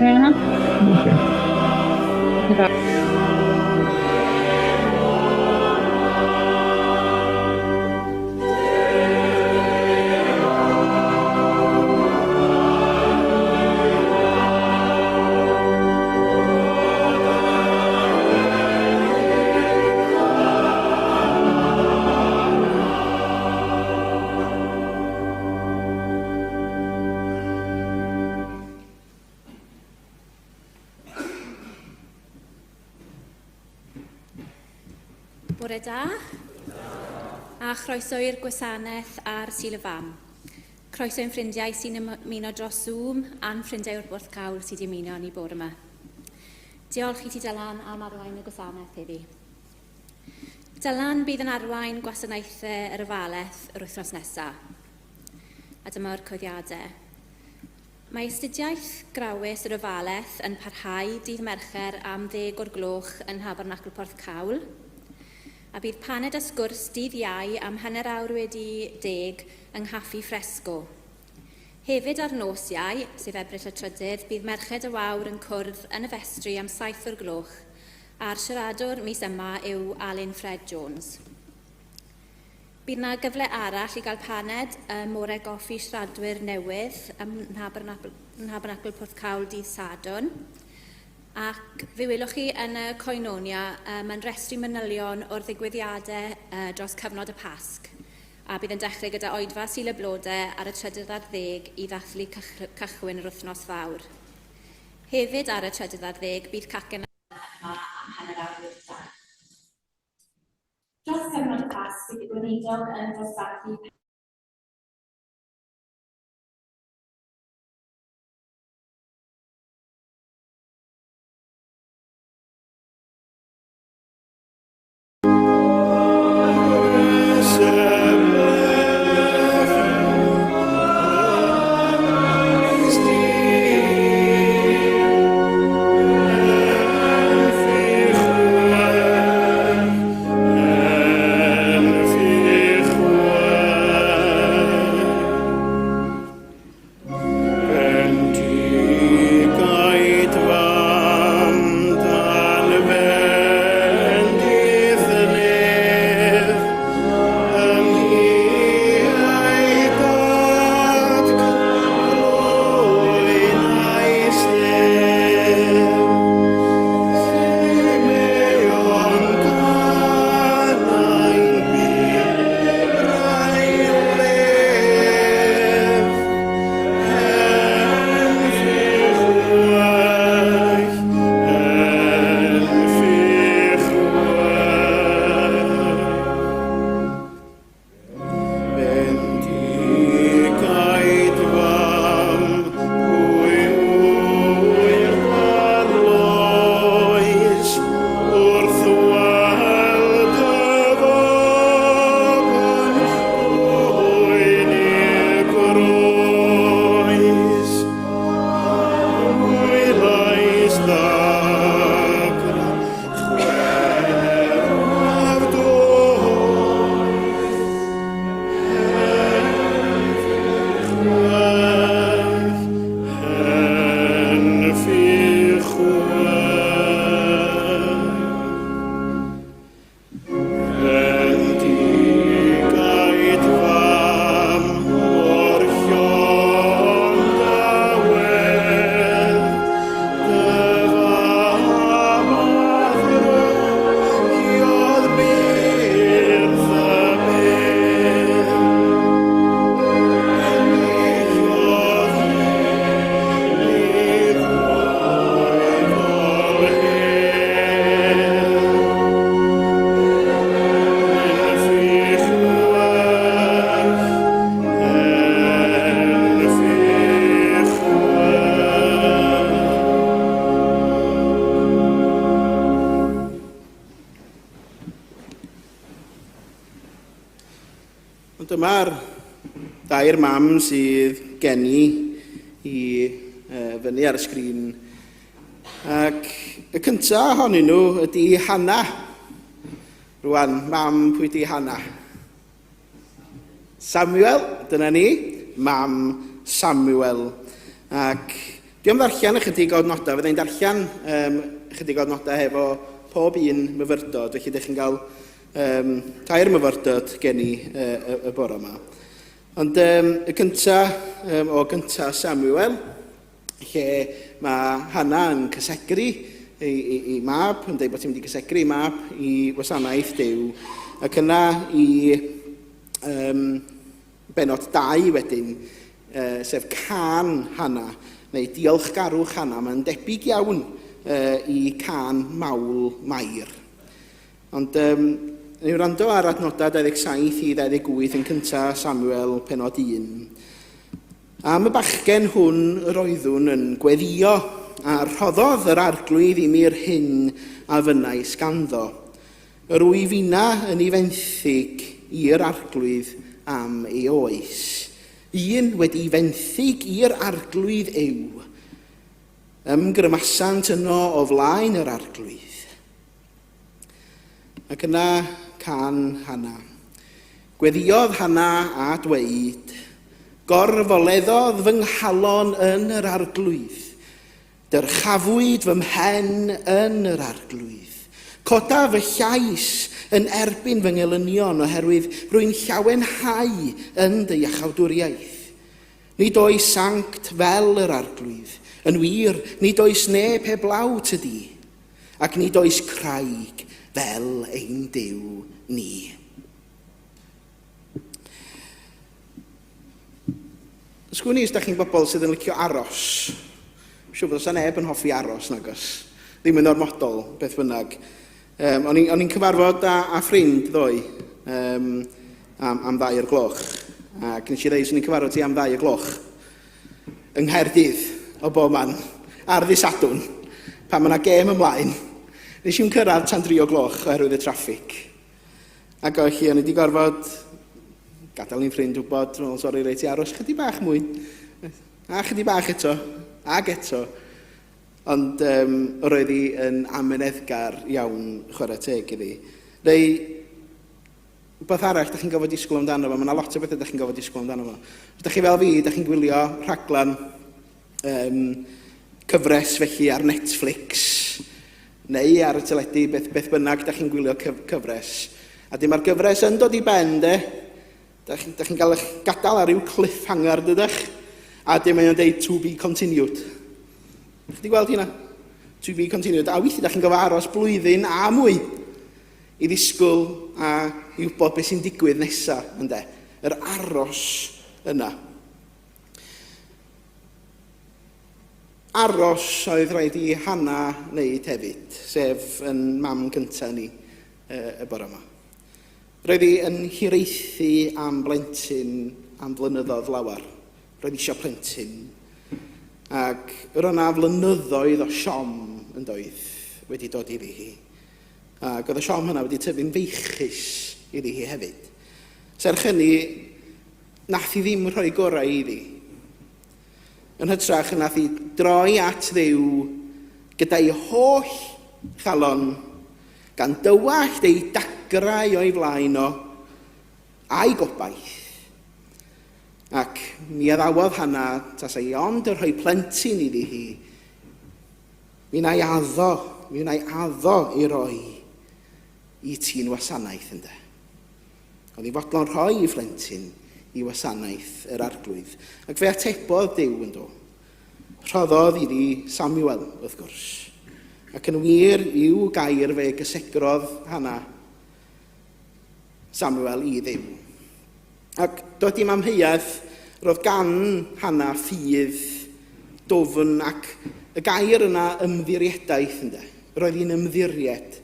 Okay. Okay. Bore da a chroeso i'r gwasanaeth ar Sul y Fam. Croeso i'n ffrindiau sy'n ymuno dros Zoom a'n ffrindiau o'r Bwrdd Cawl sydd wedi ymuno ni bore yma. Diolch i ti Dylan am arwain y gwasanaeth heddi. Dylan bydd yn arwain gwasanaethau yr ofalaeth yr wythnos nesaf. A dyma'r coeddiadau. Mae astudiaeth grawys yr ofalaeth yn parhau dydd Mercher am ddeg o'r gloch yn Nhabernacl Porthcawl, a bydd paned a sgwrs dydd Iau am hanner awr wedi deg yng Nghaffi Fresco. Hefyd ar nos Iau, sef Ebrill y trydydd, bydd Merched y Wawr yn cwrdd yn y festri am saith o'r gloch, a'r siaradwr mis yma yw Alun Ffred Jones. Bydd 'na gyfle arall i gael paned ym More Goffi Siaradwyr Newydd ym Nhabernacl Porthcawl dydd Sadwrn. Ac fe welwch chi yn y Koinonia, mae'n rhestru manylion o'r ddigwyddiadau dros cyfnod y Pasg. A bydd yn dechrau gyda oedfa Sul y Blode ar y trydydd ar ddeg i ddathlu cychwyn yr wythnos fawr. Hefyd ar y trydydd ar ddeg bydd cacen yma am hanner awr i'r daith. Dros cyfnod y Pasg, bydd y Gweinidog yn dosbarthu Ond dyma'r dair mam sydd gen i i fyny ar y sgrin. Ac y cyntaf ohonyn nhw ydy Hannah. Rwan, mam pwy di Hannah? Samuel, dyna ni, mam Samuel. Ac Dwi am ddarllen ychydig o adnodau, fyddai'n darllen um, ychydig o adnodau hefo pob un myfyrdod, felly ydych chi'n cael um, tair myfyrdod gen i uh, y, y bore yma. Ond um, y cyntaf um, o gyntaf Samuel, lle mae Hannah yn cysegru ei, ei, ei mab, yn dweud bod hi'n mynd i gysegru ei mab i wasanaeth Duw, ac yna i um, Bennod 2 wedyn, sef cân Hannah, neu diolchgarwch Hannah. Mae'n debyg iawn i cân mawl Mair. Ond um, ni wrando ar adnodau 27 i 28 yn cyntaf Samuel penod 1. Am y bachgen hwn yr oeddwn yn gweddio, a rhoddodd yr arglwydd i mi'r hyn a fynnais ganddo. Yr wyf inna yn ei fenthyg i'r Arglwydd am ei oes. Un wedi'i fenthyg i'r Arglwydd yw. Ymgrymasant yno o flaen yr Arglwydd. Ac yna can Hana. Gweddïodd Hana a dweud, Gorfoleddodd fy nghalon yn yr Arglwydd. Dyrchafwyd fy mhen yn yr Arglwydd. Codaf fy llais yn erbyn fy ngelynion oherwydd rwy'n llawenhau yn dy iachawdwriaeth. Nid oes sanct fel yr Arglwydd, yn wir, nid oes neb heblaw ty di, ac nid oes craig fel ein Duw ni. Sgwn i os da chi'n bobl sydd yn licio aros. Siŵr bod oes neb yn hoffi aros, nagos. Ddim yn ormodol, beth bynnag. Um, o'n i'n cyfarfod â, â ffrind ddoe um, am, am ddau o'r gloch. Ac nes i ddeud, swn i'n cyfarfod ti am ddau o'r gloch. Yng Nghaerdydd, o bob man, ar ddydd Sadwrn, pan mae yna gêm ymlaen. Nes i'n cyrraedd tan dri o gloch oherwydd y traffig. Ac felly o'n i wedi gorfod gadael i'n ffrind wybod, wel, sori, reit i aros chydig bach mwy. A chydig bach eto, ag eto. Ond um, roedd hi yn amyneddgar iawn chwarae teg iddi. Neu, beth arall da chi'n gofod disgwyl amdano fo, mae yna lot o bethau da chi'n gofod disgwyl amdano fo. Os da chi fel fi, da chi'n gwylio rhaglen um, cyfres felly ar Netflix neu ar y teledu, beth, beth bynnag da chi'n gwylio cyf cyfres. A dim mae'r gyfres yn dod i ben, de. Da chi'n chi cael eich gadael ar ryw cliffhanger, dydych? A dim mae'n dweud to be continued. Chi wedi gweld hynna? To be continued. A weithiau da chi'n gofio aros blwyddyn a mwy i ddisgwyl a i wybod beth sy'n digwydd nesaf, ynde? Yr aros yna. Aros oedd rhaid i Hannah wneud hefyd, sef yn mam cyntaf ni y bore yma. Roedd hi yn hiraethu am blentyn am flynyddoedd lawer. Roedd eisiau plentyn. Ac roedd yna flynyddoedd o siom yn doedd wedi dod iddi hi. Ac oedd y siom hynna wedi tyfu'n feichus iddi hi hefyd. Serch hynny, nath hi ddim rhoi gorau iddi. Yn hytrach, nath hi droi at Dduw gyda'i holl chalon, gan dywallt ei dagrau o'i flaen o, a'i gobaith. Ac mi addawodd Hana tasai ond yn rhoi plentyn iddi hi, mi wna i addo, mi wna i addo i roi i ti'n wasanaeth ynde. Oedd hi'n fodlon rhoi ei phlentyn i wasanaeth yr arglwydd. Ac fe atebodd Duw yn do. Rhoddodd iddi Samuel, wrth gwrs. Ac yn wir, i'w gair fe gysegrodd Hana Samuel i Dduw. Ac doedd dim amheuaeth, roedd gan Hana ffydd dwfn ac y gair yna ymddiriedaeth ynde. Roedd hi'n ymddiried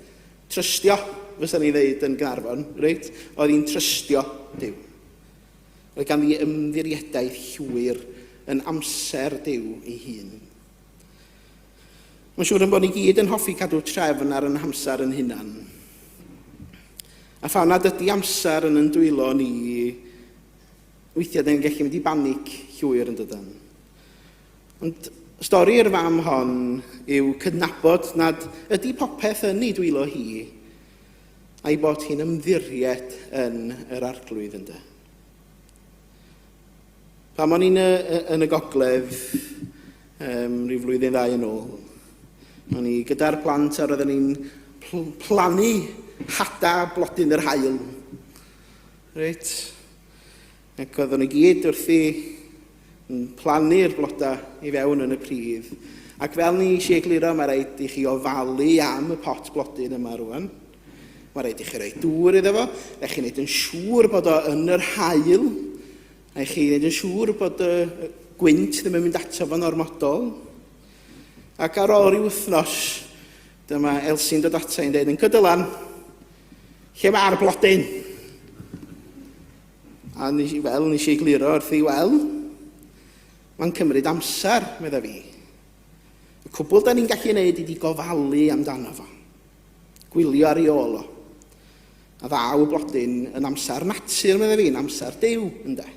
Trystio, fysa ni'n ddeud yn Gaernarfon, reit? Oedd hi'n trystio Duw. Roedd ganddi ymddiriedaeth llwyr yn amser Duw ei hun. Mae'n siŵr yn bod ni gyd yn hoffi cadw trefn ar yn hamser yn hunan. A phan nad ydy amser yn yn dwylo ni, weithiau dyn ni'n gallu mynd i banig llwyr yn dydan. Ond stori'r fam hon yw cydnabod nad ydy popeth yn ei dwylo hi, a'i bod hi'n ymddiried yn yr arglwydd ynde. Pan o'n i'n y, yn y gogledd, rhyw flwyddyn ddau yn ôl. O'n i gyda'r plant a roedden ni'n plannu hada blodyn yr haul. Reit. Ac oeddwn ni gyd wrthi yn plannu'r blodau i fewn yn y pridd. Ac fel ni eisiau egluro, mae rhaid i chi ofalu am y pot blodyn yma rwan. Mae rhaid i chi roi dŵr iddo fo, rhaid chi wneud yn siŵr bod o yn yr haul, rhaid chi wneud yn siŵr bod y gwynt ddim yn mynd ato fo'n ormodol. Ac ar ôl rhyw wythnos, dyma Elsie'n dod ata i'n dweud, yn Cydylan, lle mae'r blodyn? A nes i, wel, nes i egluro wrthi, wel, mae'n cymryd amser, medda fi. Y cwbl da ni'n gallu wneud ydi gofalu amdano fo. Gwylio ar ei ôl o. A ddaw y blodyn yn amser natur, medda fi, yn amser Duw, ynde.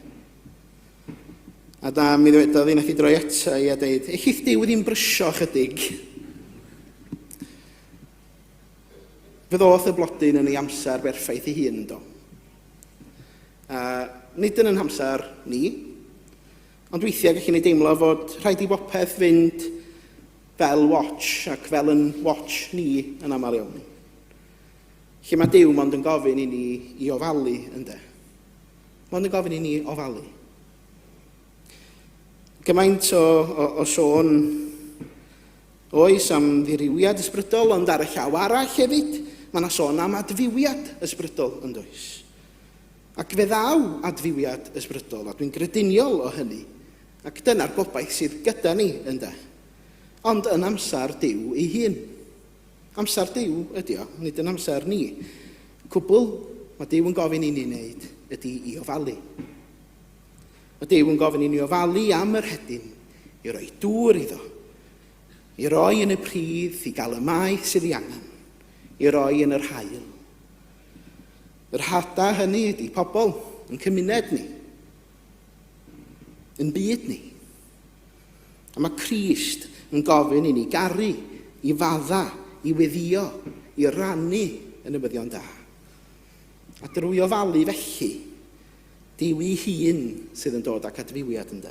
A da, mi ddywedodd hi, nath i droi ata i a dweud, ellith Duw ddim brysio chydig. Fe ddoth y blodyn yn ei amser berffaith ei hun, do. A nid yn yn hamser ni, ond weithiau gallu ni deimlo fod rhaid i bopeth fynd fel watch ac fel yn watch ni yn aml iawn. Lle mae Duw mond yn gofyn i ni i ofalu, ynde? Mond yn gofyn i ni ofalu. Gymaint o, o, o sôn oes am ddirywiad ysbrydol, ond ar y llaw arall hefyd, mae yna sôn am adfywiad ysbrydol yn does. Ac fe ddaw adfywiad ysbrydol, a dwi'n grediniol o hynny, ac dyna'r gobaith sydd gyda ni, ynde. Ond yn amser Duw ei hun. Amser Duw ydy o, nid yn amser ni. Cwbl mae Duw yn gofyn i ni wneud ydy i ofalu. Mae Duw yn gofyn i ni ofalu am yr hedyn, i roi dŵr iddo, i roi yn y pridd, i gael y maeth sydd ei angen, i roi yn yr haul. Yr hada hynny ydy pobl yn cymuned ni, yn byd ni. A mae Crist yn gofyn i ni garu, i fadda, i weddio, i rannu y newyddion da. A drwy ofalu felly, Duw ei hun sydd yn dod ac adfywiad ynde.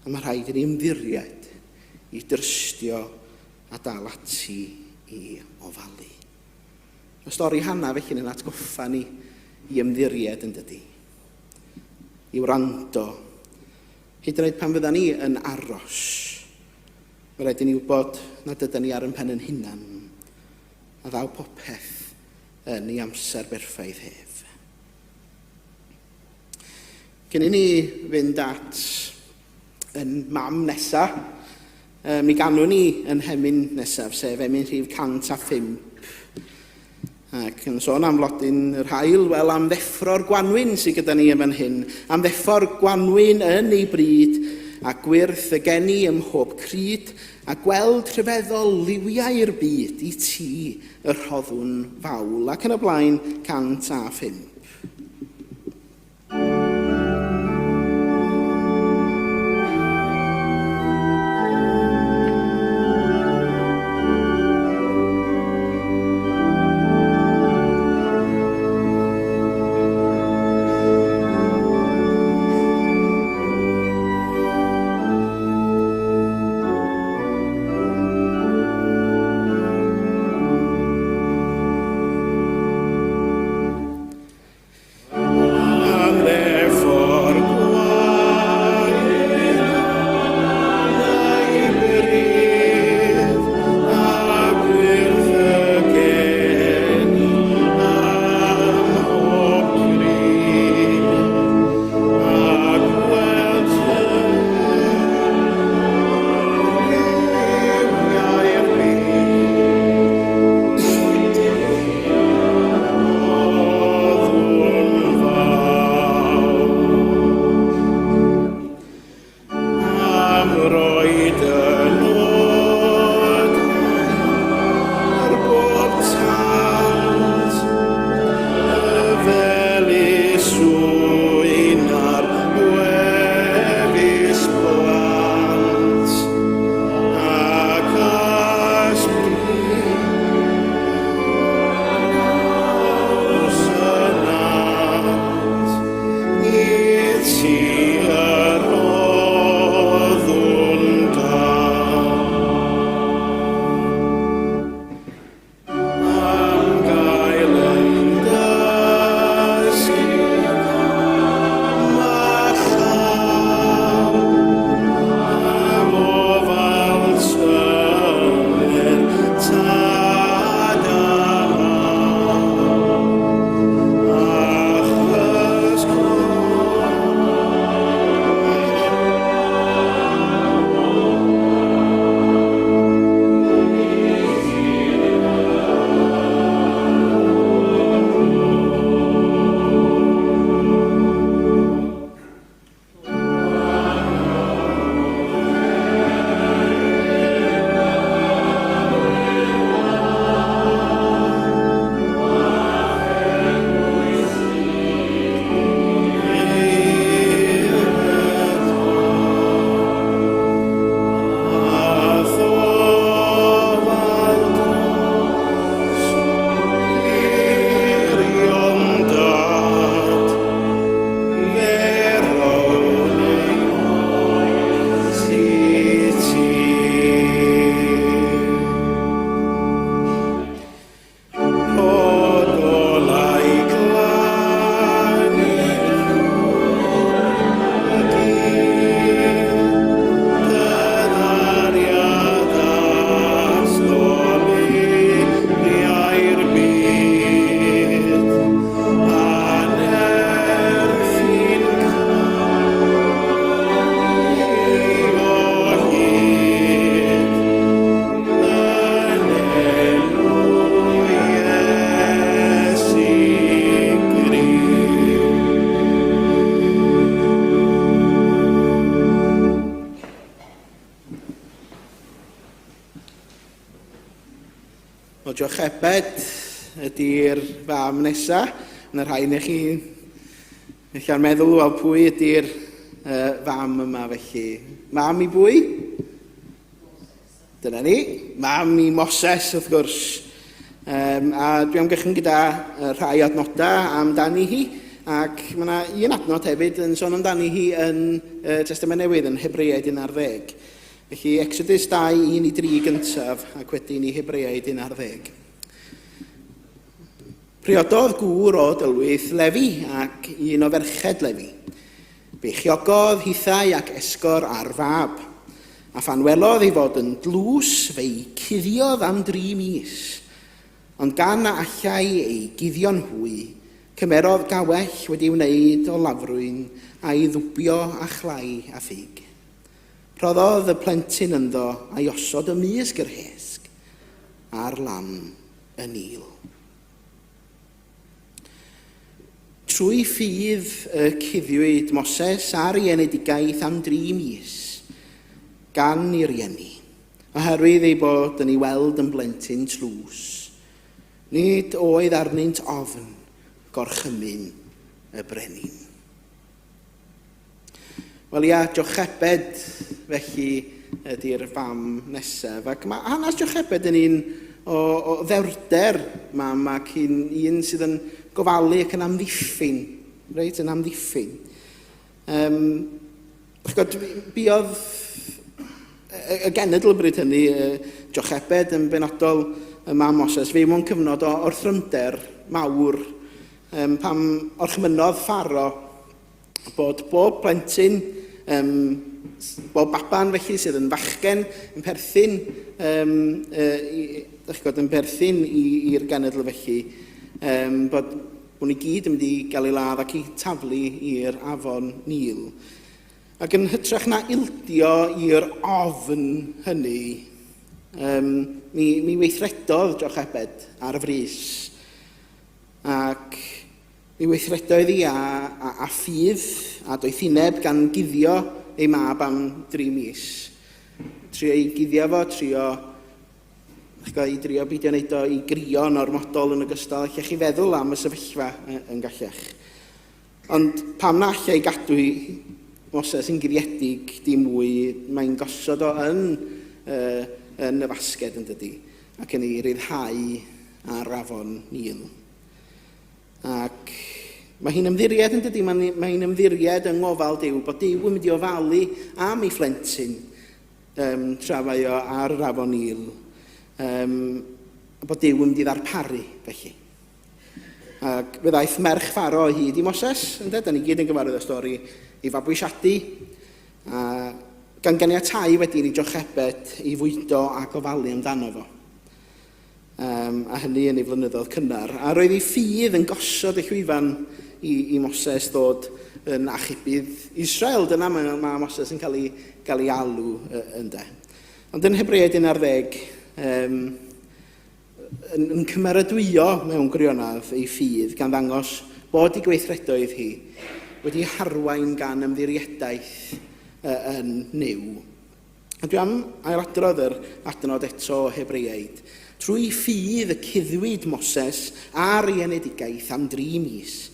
A mae rhaid i ni ymddiried i drystio a dal ati i ofalu. Mae stori Hana felly yn atgoffa ni i ymddiried yn dydy. I wrando. Hyd yn oed pan fydda ni yn aros, mae rhaid i ni wybod nad ydyn ni ar yn pen yn hunan, a ddaw popeth yn ei amser berffaith hef. Cyn i ni fynd at yn mam nesa, mi ganwn ni yn hemyn nesaf, sef emyn rhif 105. Ac yn sôn am flodyn yr haul, wel am ddeffro'r gwanwyn sydd gyda ni yn fan hyn. Am ddeffo'r gwanwyn yn ei bryd, a gwyrth y geni ym mhob cryd, a gweld rhyfeddol liwiau'r byd i ti y rhoddwn fawl, ac yn y blaen 105. Wel, Jochebed ydy'r fam nesa. Yna rhai neu chi ella'n meddwl, wel, pwy ydy'r uh, fam yma felly? Mam i bwy? Dyna ni. Mam i Moses, wrth gwrs. Um, a dwi am gychwyn gyda rhai adnodau amdani hi, ac mae yna un adnod hefyd yn sôn amdani hi yn uh, Testament Newydd, yn Hebreaid 11. Felly, Exodus 2, 1 i 3 gyntaf, ac wedyn i Hebreaid 11. Priododd gŵr o dylwyth Lefi ac un o ferched Lefi. Beichiogodd hithau ac esgor ar fab. A phan welodd ei fod yn dlws, fe'i cuddiodd am dri mis. Ond gan na allai ei guddio'n hwy, cymerodd gawell wedi wneud o lafrwyn a'i ddwbio â chlai a ffug. Rhoddodd y plentyn ynddo a'i osod ymysg yr hesg ar lan y Nil. Trwy ffydd y cuddiwyd Moses ar ei enedigaeth am dri mis gan ei rieni, oherwydd ei bod yn ei weld yn blentyn tlws. Nid oedd arnynt ofn gorchymyn y brenin. Wel ia, Jochebed felly ydy'r fam nesaf. Ac mae hanes Jochebed yn un o, o ddewrder mam ac un, un sydd yn gofalu ac yn amddiffyn. Reit, yn amddiffyn. Um, gwybod, buodd y, y genedl bryd hynny, Jochebed yn benodol, y mam Moses, fe mewn cyfnod o orthrymder mawr um, pam orchmynodd Pharo bod bob plentyn, um, bob baban felly sydd yn fachgen, yn perthyn, um, uh, i, gwybod, yn perthyn i'r genedl felly, um, bod bod ni gyd yn mynd i gael ei ladd ac i taflu i'r afon Nil. Ac yn hytrach na ildio i'r ofn hynny, um, mi, mi weithredodd Jochebed ar frys. Ac Mi weithredoedd hi â, â, â ffydd a doethineb gan guddio ei mab am dri mis. Trio ei guddio fo, trio, ch'bo, i drio beidio wneud o i grio'n ormodol yn ogystal. Allech chi feddwl am y sefyllfa yn gallech. Ond pam na allai gadw hi Moses yn guddiedig dim mwy, mae'n gosod o yn, uh, yn y fasged yn dydy, ac yn ei ryddhau ar afon Nil. Ac mae hi'n ymddiried yn dydy, mae, mae hi'n ymddiried yng ngofal Duw, bod Duw yn mynd i ofalu am ei phlentyn um, tra mae o ar yr afon Nil. Um, bod Duw yn mynd i ddarparu, felly. Ac fe ddaeth merch Pharo o hyd i Moses, ynde? Da ni gyd yn gyfarwydd â stori ei fabwysiadu. A gan ganiatáu wedyn i Jochebed i fwydo a gofalu amdano fo. um, a hynny yn ei flynyddoedd cynnar. A roedd ei ffydd yn gosod y llwyfan i, i Moses ddod yn achubydd Israel. Dyna mae, mae Moses yn cael ei, gael ei alw ynde. Ond yn Hebreaid 11, um, yn, yn cymeradwyo mewn gwirionedd ei ffydd gan ddangos bod ei gweithredoedd hi wedi harwain gan ymddiriedaeth yn Nuw. A dwi am ailadrodd yr adnod eto o Hebreaid. Trwy ffydd y cuddwyd Moses ar ei enedigaeth am dri mis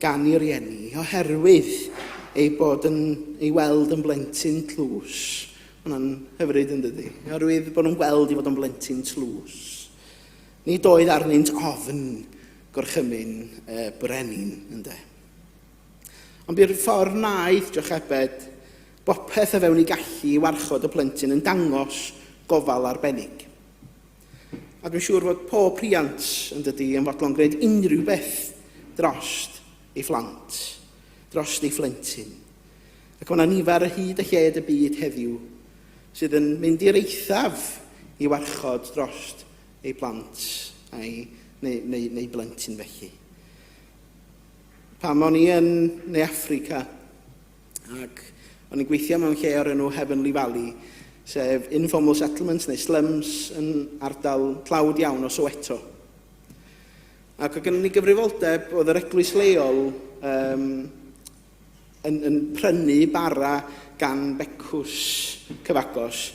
gan ei rieni, oherwydd ei bod yn ei weld yn blentyn tlws. Hwna'n hyfryd yn dydy? Oherwydd bod nhw'n gweld ei fod yn blentyn tlws. Nid oedd arnynt ofn gorchymyn y brenin, ynde. Ond bu'r ffordd wnaeth Jochebed bopeth o fewn ei gallu i warchod y plentyn yn dangos gofal arbennig. A dwi'n siŵr fod pob rhiant yn dydy yn fodlon gwneud unrhyw beth drost ei phlant, drost ei phlentyn. Ac mae yna nifer y hyd a lled y byd heddiw sydd yn mynd i'r eithaf i warchod drost ei plant a'i, neu, neu, neu blentyn felly. Pan o'n i yn Ne Affrica ac o'n i'n gweithio mewn lle o'r enw Heavenly Valley, sef informal settlements neu slums yn ardal tlawd iawn o Soweto. Ac oedd gennym ni gyfrifoldeb, oedd yr eglwys leol um, yn, yn prynu bara gan becws cyfagos.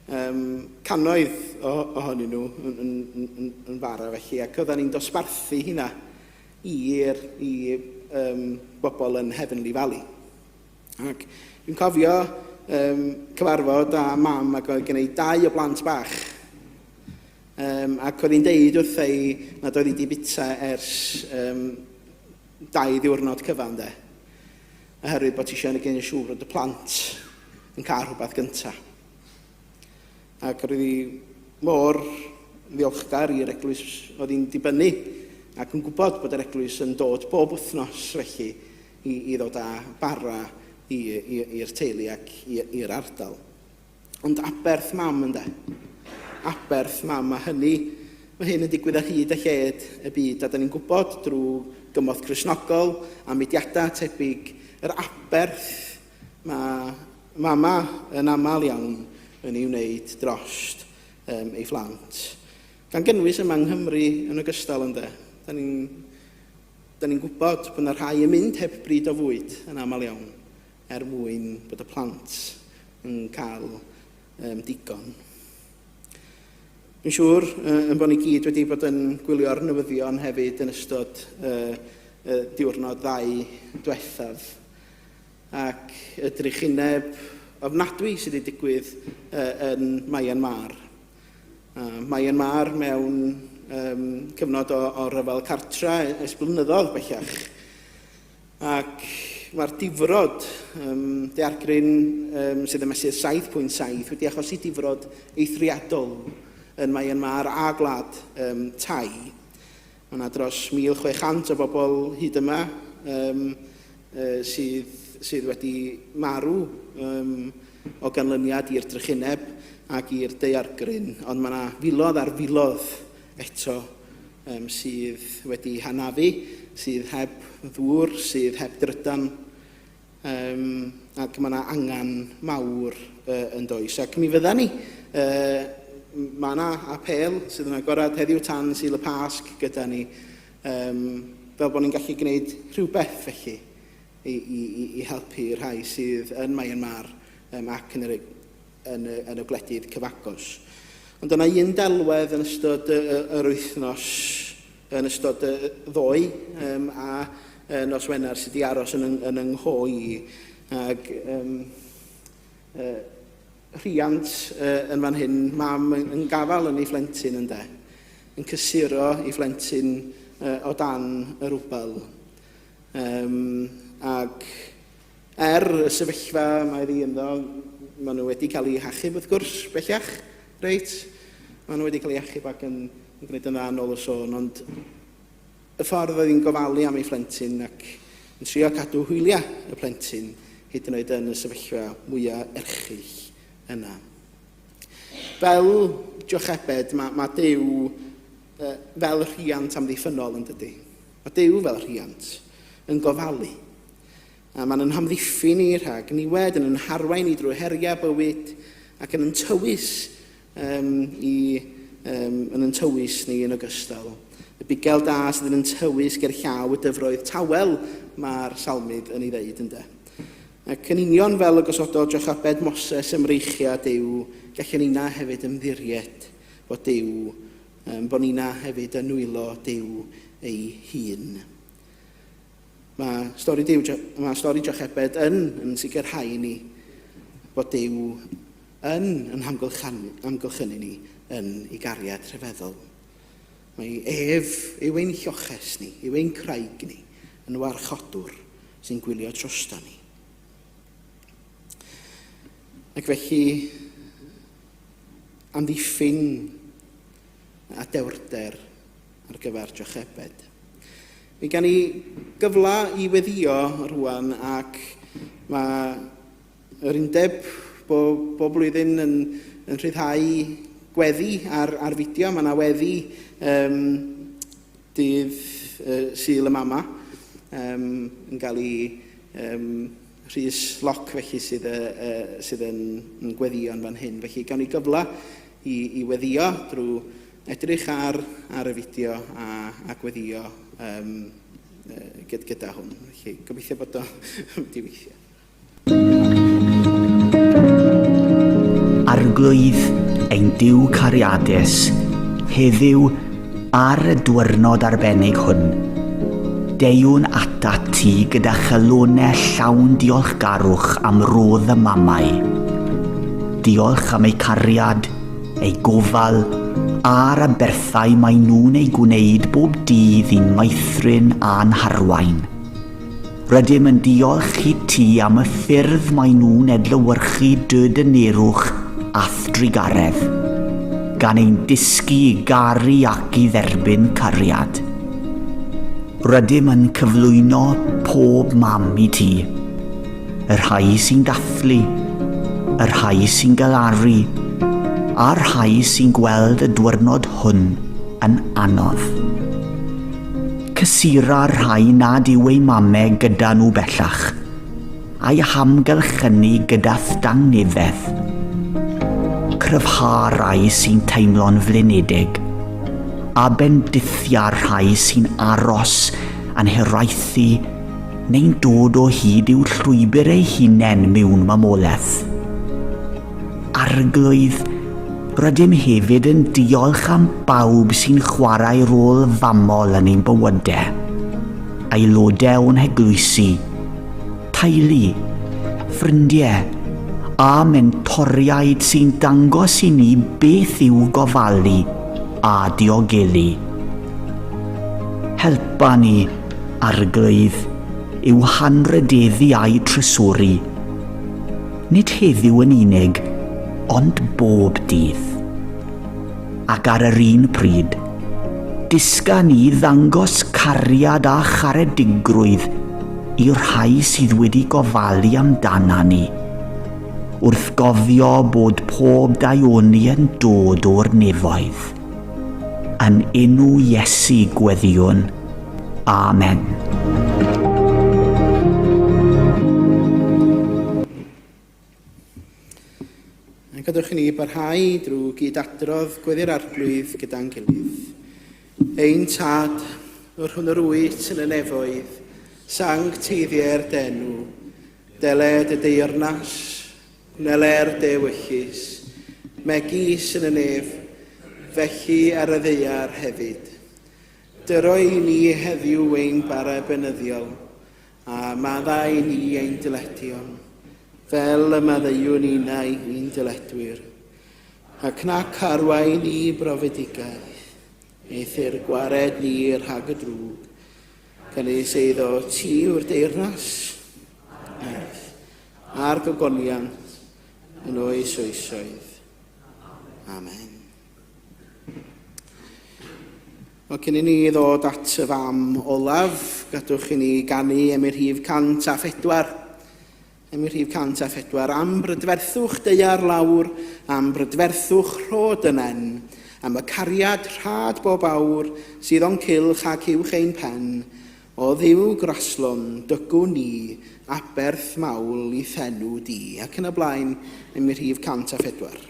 Um, cannoedd o, ohonyn nhw yn, yn, yn, yn fara felly, ac oedden ni'n dosbarthu hynna i'r i, um, bobl yn Heavenly Valley. Ac dwi'n cofio um, cyfarfod â mam ac oedd gen i dau o blant bach. Um, ac oedd hi'n deud wrtha i nad oedd hi wedi bita ers um, dau ddiwrnod cyfan de. Oherwydd bod ti eisiau gwneud yn siŵr bod y plant yn cael rhywbeth gyntaf. Ac roedd hi mor ddiolchgar i'r eglwys oedd hi'n dibynnu ac yn gwybod bod yr eglwys yn dod bob wythnos felly i, i ddod â bara i'r teulu ac i'r ardal. Ond aberth mam ynde. Aberth mam a hynny, mae hyn yn digwydd ar hyd a lled y byd a da ni'n gwybod drwy gymorth Cristnogol a mudiadau tebyg yr aberth mae mama yn aml iawn yn ei wneud drost um, ei phlant. Gan gynnwys yma yng Nghymru yn ogystal ynde. Da ni'n da ni'n gwybod bod yna rhai yn mynd heb bryd o fwyd yn aml iawn er mwyn bod y plant yn cael um, digon. Dwi'n siŵr uh, yn bod ni gyd wedi bod yn gwylio'r newyddion hefyd yn ystod uh, uh, diwrnod ddau diwethaf ac y drychineb ofnadwy sydd wedi digwydd uh, yn Myanmar. Uh, Myanmar mewn um, cyfnod o, o ryfel cartra ers blynyddoedd bellach. Ac mae'r difrod um, daeargryn um, sydd yn mesur 7.7 wedi achosi difrod eithriadol yn Myanmar a gwlad um, Thai. Mae yna dros 1,600 o bobl hyd yma um, uh, sydd, sydd wedi marw um, o ganlyniad i'r drychineb ac i'r daeargryn, ond mae yna filoedd ar filoedd eto um, sydd wedi hanafu, sydd heb ddŵr, sydd heb drydan, um, ac mae yna angen mawr uh, yn does. Ac mi fydda ni, uh, mae yna apêl sydd yn agorad heddiw tan Sul y Pasg gyda ni, um, fel bod ni'n gallu gwneud rhywbeth felly i, i, i helpu rhai sydd yn Myanmar um, ac yn yr, yn y, yn y gwledydd cyfagos. Ond yna un delwedd yn ystod y, y, yr wythnos, yn ystod y ddoe um, a y nos Wener sydd wedi aros yn, yn, yn yng ngho i. Ac um, uh, rhiant uh, yn fan hyn, mam yn, yn gafael yn ei phlentyn ynde, yn cysuro ei phlentyn uh, o dan y rwbel. Um, ac Er y sefyllfa mae ddi ynddo, maen nhw wedi cael eu hachub wrth gwrs, bellach, reit? Maen nhw wedi cael eu hachub ac yn, yn gwneud yn dda yn ôl y sôn, ond y ffordd oedd hi'n gofalu am ei phlentyn ac yn trio cadw hwyliau y plentyn, hyd yn oed yn y sefyllfa mwyaf erchyll yna. Fel Jochebed, mae, mae Duw fel rhiant amddiffynnol yn dydy. Mae Duw fel rhiant yn gofalu. A mae'n yn hamddiffyn ni rhag niwed, yn yn harwain ni drwy heriau bywyd ac yn yn tywys um, i, um, yn yn tywys ni yn ogystal. Y bugail da sydd yn yn tywys ger llaw y dyfroedd tawel, mae'r salmydd yn ei ddeud ynde. Ac yn union fel y gosododd Jochebed Moses ymreichiau Duw, gallwn ni'na hefyd ymddiried bod Duw, um, bod ni'na hefyd yn nwylo Duw ei hun. Mae stori, Duw, mae stori Jochebed yn, yn sicrhau ni bod Duw yn yn amgylchynu ni yn ei gariad rhyfeddol. Mae ef yw ein lloches ni, yw ein craig ni, yn warchodwr sy'n gwylio drosto ni. Ac felly, amddiffyn a dewrder ar gyfer Jochebed. Mi gan ni gyfle i weddio rwan ac mae yr undeb bob, bob blwyddyn yn, yn rhyddhau gweddi ar, ar fideo. Mae yna weddi um, dydd uh, Sul y Mama um, yn cael ei um, Rhys Lock felly sydd, uh, sydd yn, yn gweddio yn fan hyn. Felly gawn ni gyfle i, i weddio drwy edrych ar, ar y fideo a, a gweddio um, gyda, gyda hwn. Felly gobeithio bod o wedi weithio. Arglwydd. Arglwydd, ein Duw cariadus, heddiw, ar y dwyrnod arbennig hwn, deuwn atat ti gyda chalonau llawn diolchgarwch am rodd y mamau. Diolch am eu cariad, eu gofal, a'r aberthau maen nhw'n eu gwneud bob dydd i'n meithrin a'n harwain. Rydym yn diolch i ti am y ffyrdd maen nhw'n edlywyrchu dy dynerwch a'th drugaredd, gan ein dysgu i garu ac i dderbyn cariad. Rydym yn cyflwyno pob mam i ti, y rhai sy'n dathlu, y rhai sy'n galaru, a'r rhai sy'n gweld y dwyrnod hwn yn anodd. Cysura'r rhai nad yw eu mame gyda nhw bellach, a'i hamgylchynu gyda thangnefedd. Cryfha'r rhai sy'n teimlo'n flinedig, a bendithia'r rhai sy'n aros yn hiraethu neu'n dod o hyd i'w llwybr eu hunain mewn mamolaeth. Arglwydd, rydym hefyd yn diolch am bawb sy'n chwarae rôl famol yn ein bywydau. Aelodau o'n heglwysi, teulu, ffrindiau, a mentoriaid sy'n dangos i ni beth yw gofalu a diogelu. Helpa ni, Arglwydd, i'w hanrhydeddu a'u trysori. Nid heddiw yn unig, ond bob dydd. Ac ar yr un pryd, dysga ni ddangos cariad a charedigrwydd i'r rhai sydd wedi gofalu amdana ni, wrth gofio bod pob daioni yn dod o'r nefoedd. Yn enw Iesu gweddïwn. Amen. Gadewch i ni barhau drwy gyd-adrodd gweddi'r Arglwydd gyda'n gilydd. Ein Tad, yr hwn yr wyt yn y nefoedd, sancteiddier d'enw, deled y deyrnas, gwneler dy ewyllys, megis yn y nef, felly ar y ddaear hefyd. Dyro i ni heddiw ein bara beunyddiol, a maddau i ni ein dyledion, fel y maddeuwn ninnau i'n dyledwyr. Ac nac arwain ni brofedigaeth, eithr gwared ni rhag y drwg, canys eiddo ti yw'r deyrnas, nerth, a'r gogoniant yn oes oesoedd. Amen. Wel, cyn i ni ddod at y fam olaf, gadwch i ni ganu emyn rhif 104. Emyn rhif 104. Am brydferthwch deiar lawr, am brydferthwch rhod yn en, am y cariad rhad bob awr sydd o'n cylch ac uwch ein pen, o Dduw graslon, dygwn ni aberth mawl i thenw di. Ac yn y blaen, emyn rhif 104.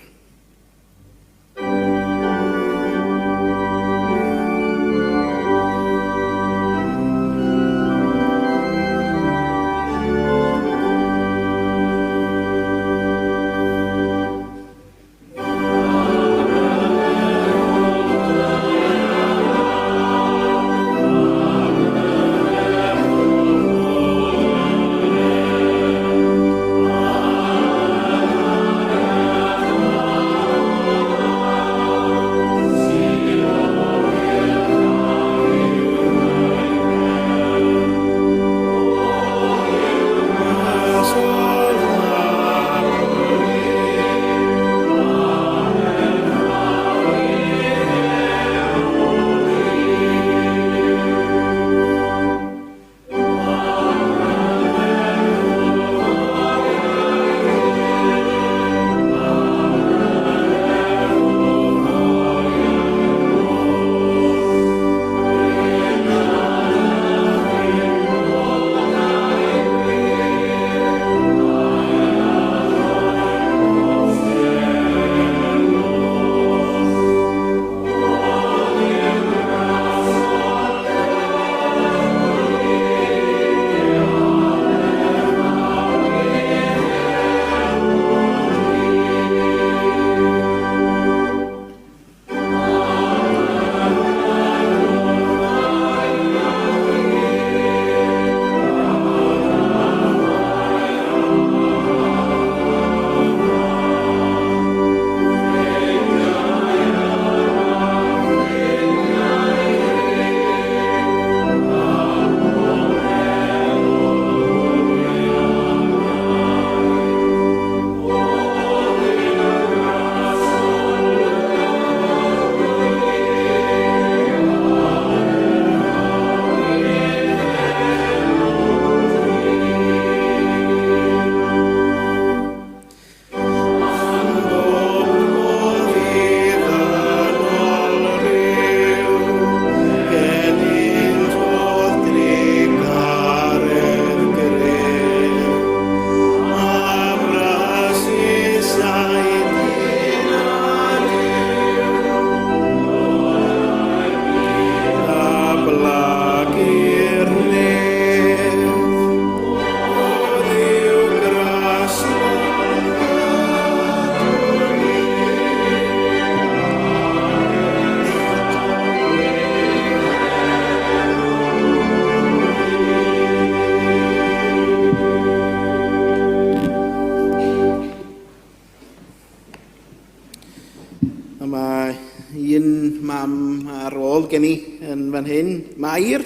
A mae un mam ar ôl gen i yn fan hyn, Mair,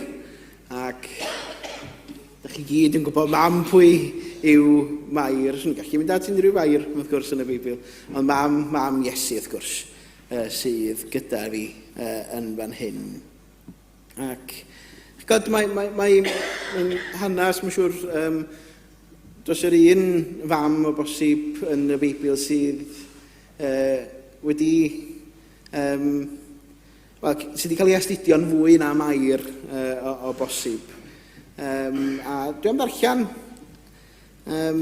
ac ydych chi gyd yn gwybod mam pwy yw Mair. Swn i'n gallu mynd at unrhyw Fair, wrth gwrs, yn y Beibl. Ond mam, mam Iesu, wrth gwrs, sydd gyda fi yn fan hyn. Ac, God, mae, mae, mae, mae'n hanes, mae'n siŵr, um, does yr un fam o bosib yn y Beibl sydd uh, wedi, um, well, sydd wedi cael ei astudio'n fwy na Mair uh, o, o bosib. Um, a dwi am ddarllen um,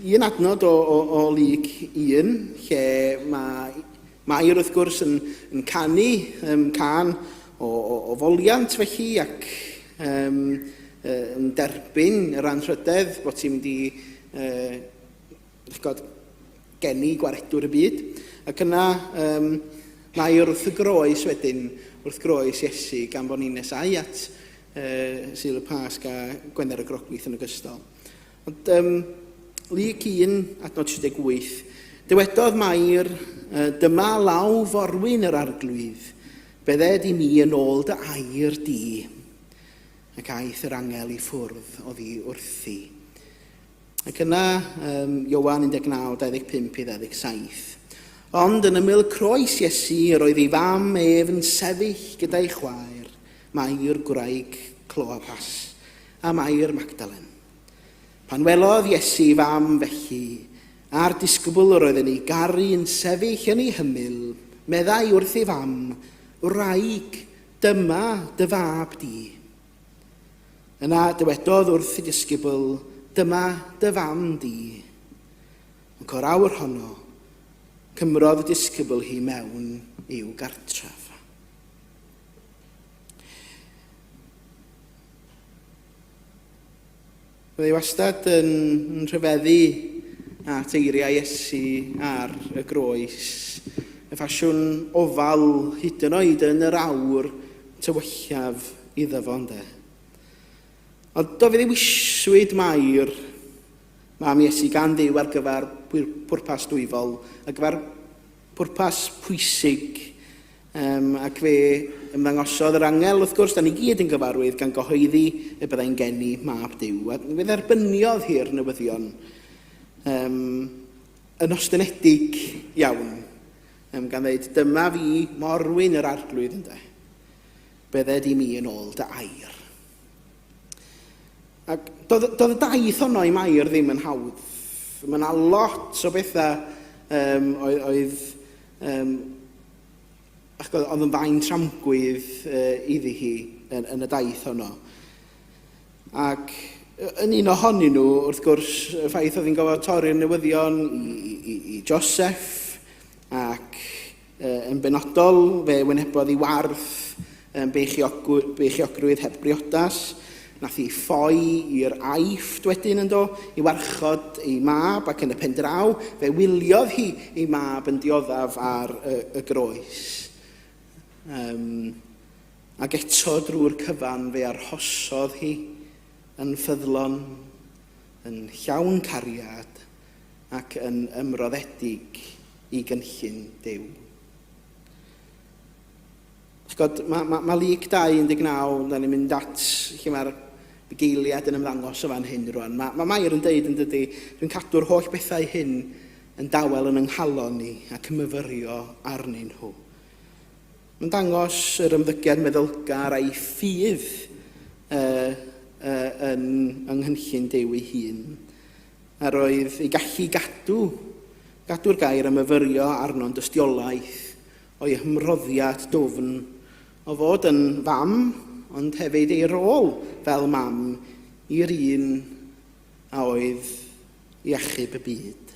un adnod o, o, o Luc 1, lle mae Mair wrth gwrs yn, yn canu um, can o, o, o foliant felly ac um, uh, yn derbyn yr anrhydedd bod ti'n mynd i uh, ch'god, geni gwaredwr y byd. Ac yna um, mae wrth y groes wedyn, wrth groes Iesu, gan bod ni'n nesau at uh, Sul y Pasg a Gwener y Groglith yn ogystal. Ond um, Luc 1, adnod 38, dywedodd Mair, dyma law forwyn yr arglwydd, bydded i mi yn ôl dy air di. Ac aeth yr angel i ffwrdd oddi wrthi. Ac yna, um, Ioan 19, 25 i 27. Ond yn ymyl croes Iesu, yr oedd ei fam ef yn sefyll gyda'i chwaer, Mair gwraig Cloapas, a Mair Magdalen. Pan welodd Iesu ei fam felly, a'r disgybl yr oedd yn ei garu yn sefyll yn ei hymyl, meddai wrth ei fam, Wraig, dyma dy fab di. Yna dywedodd wrth y disgybl, Dyma dy fam di. Ac o'r awr honno, cymrodd y disgybl hi mewn i'w gartref. Byddai wastad yn, yn rhyfeddu at eiriau Iesu ar y groes, y ffasiwn ofal hyd yn oed yn yr awr tywyllaf iddo fo, ynde. Ond do fe ddewiswyd Mair, mam Iesu, gan Dduw ar gyfer pwrpas dwyfol, ar gyfer pwrpas pwysig. Um, ac fe ymddangosodd yr angel, wrth gwrs, da ni gyd yn gyfarwydd, gan gyhoeddi y byddai'n geni mab Duw. A fe dderbyniodd hi'r newyddion um, yn ostynedig iawn, um, gan ddeud, dyma fi morwyn yr arglwydd ynde. Bydded i mi yn ôl dy air. Ac doedd, doedd y daith honno i Mair ddim yn hawdd. Mae yna lot o bethau um, oedd, oedd, um, oedd yn fain tramgwydd uh, iddi hi yn, yn y daith honno. Ac yn un ohonyn nhw, wrth gwrs, y ffaith oedd hi'n gofod torri'r newyddion i, i, i Joseph ac Yn benodol, fe wynebodd ei warth yn beichiogrwydd heb briodas. Nath hi ffoi i'r Aifft wedyn yn do, i warchod ei mab, ac yn y pen draw, fe wyliodd hi ei mab yn dioddef ar y, y groes. Um, ac eto drwy'r cyfan fe arhosodd hi yn ffyddlon, yn llawn cariad ac yn ymroddedig i gynllun Duw. Ch'god, mae, mae, mae Luc 2, 19, da ni'n mynd at lle mae'r bugeiliad yn ymddangos o fan hyn rwan. Mae, mae Mair yn deud yn dydy, dwi'n cadw'r holl bethau hyn yn dawel yn yng nghalon ni ac yn myfyrio arnyn nhw. Mae'n dangos yr ymddygiad meddylgar a'i ffydd uh, uh, yn, yng nghynllun Duw ei hun. A roedd ei gallu i gadw, gadw'r gair a myfyrio arno'n dystiolaeth o'i hymroddiad dwfn o fod yn fam, ond hefyd ei rôl fel mam i'r un a oedd i achub y byd.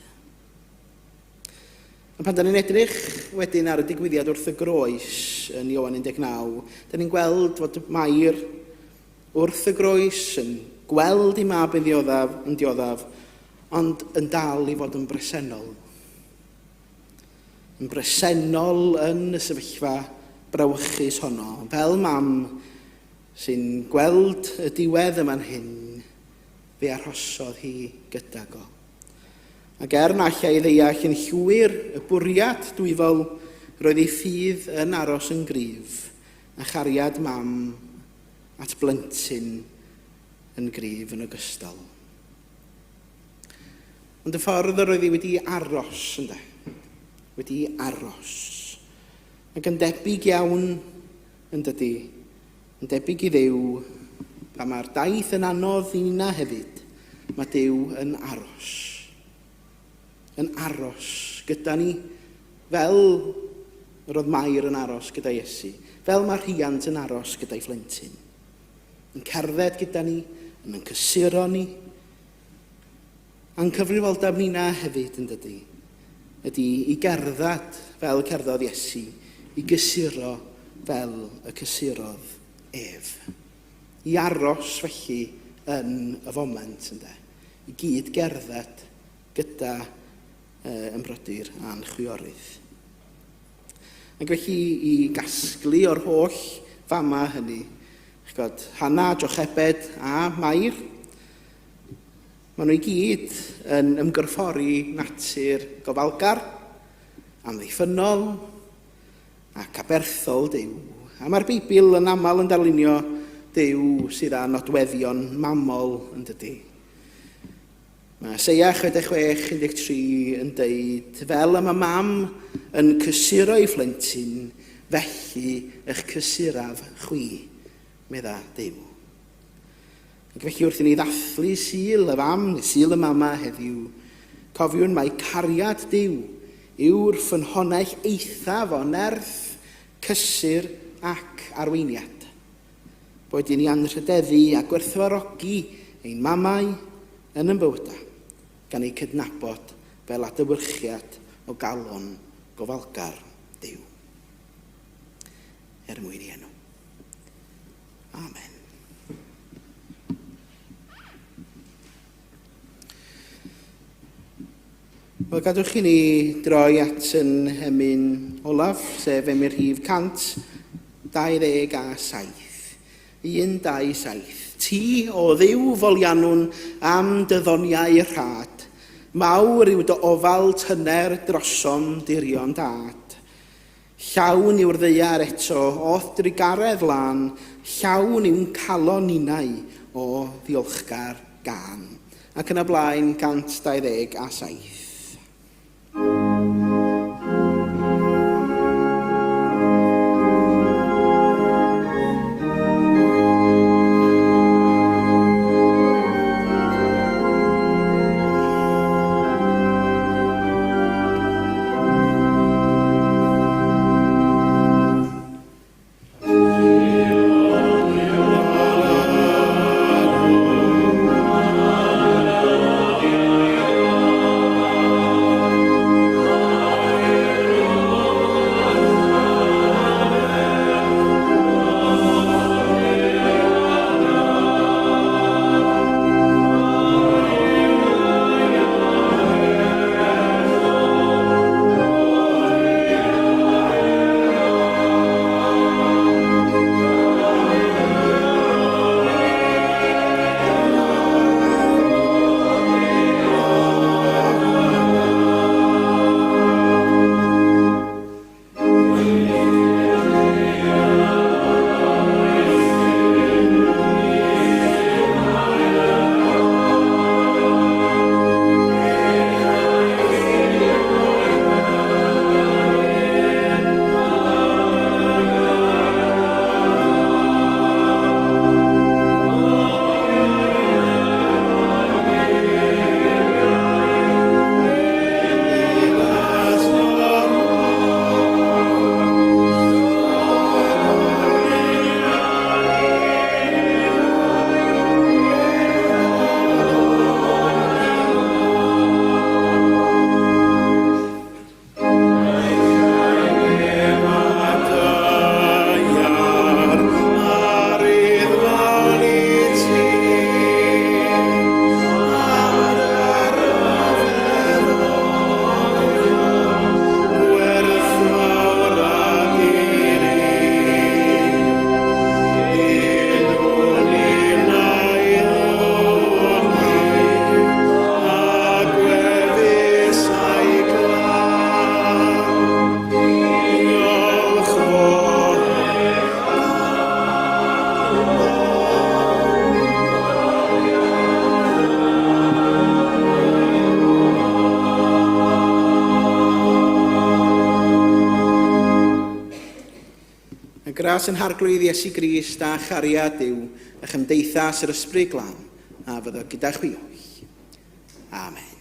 Ond pan da ni'n edrych wedyn ar y digwyddiad wrth y groes yn Ioan 19, da ni'n gweld fod Mair wrth y groes yn gweld ei mab yn ddioddef, yn dioddef, ond yn dal i fod yn bresennol. Yn bresennol yn y sefyllfa brawychus honno, fel mam sy'n gweld y diwedd yma'n hyn, fe arhosodd hi gydag o. Ac er na allai ddeall yn llwyr y bwriad dwyfol, roedd ei ffydd yn aros yn gryf, a chariad mam at blentyn yn gryf yn ogystal. Ond y ffordd yr oedd hi wedi aros, ynde? Wedi aros. Ac yn debyg iawn, yn dydy, yn debyg i Dduw, pan mae'r daith yn anodd i nina hefyd, mae Duw yn aros. Yn aros gyda ni, fel yr oedd Mair yn aros gyda Iesu, fel mae rhiant yn aros gyda'i phlentyn. Yn cerdded gyda ni, yn yn cysuro ni. A'n cyfrifoldeb nina hefyd yn dydy, ydy i gerdded fel cerddodd Iesu, i gysuro fel y cysurodd ef. I aros felly yn y foment, ynde? I gyd gerdded gyda yn brodyr a'n chwiorydd. Ac felly i gasglu o'r holl fama hynny, ch'god, Hana, Jochebed a Mair, maen nhw i gyd yn ymgorffori natur gofalgar, amddiffynnol ac aberthol Duw. A mae'r Beibl yn aml yn darlunio Duw sydd â nodweddion mamol yn dydy. Mae Eseia 66, 13 yn deud, Fel y mae mam yn cysuro ei phlentyn, felly eich cysuraf chwi, medda Duw. Ac felly wrth i ni ddathlu Sul y Fam, neu Sul y Mama heddiw, cofiwn mai cariad Duw yw'r ffynhonnell eithaf o nerth, cysur ac arweiniad. Boed i ni anrhydeddu a gwerthfawrogi ein mamau yn ein bywydau, gan eu cydnabod fel adlewyrchiad o galon gofalgar Duw. Er mwyn ei enw. Amen. Wel, gadwch i ni droi at yn hemyn olaf, sef emyn rhif 127. 1, 2, 7. Ti, o Dduw foliannwn am dy ddoniau rhad, mawr yw dy ofal tyner drosom dirion dad. Llawn yw'r ddaear eto o'th drugaredd lân, llawn yw'n calon ninnau o ddiolchgar gân. Ac yn y blaen, 127. A gras yn harglwydd Iesu Grist a chariad Duw a chymdeithas yr Ysbryd Glân a fyddo gyda chwi oll. Amen.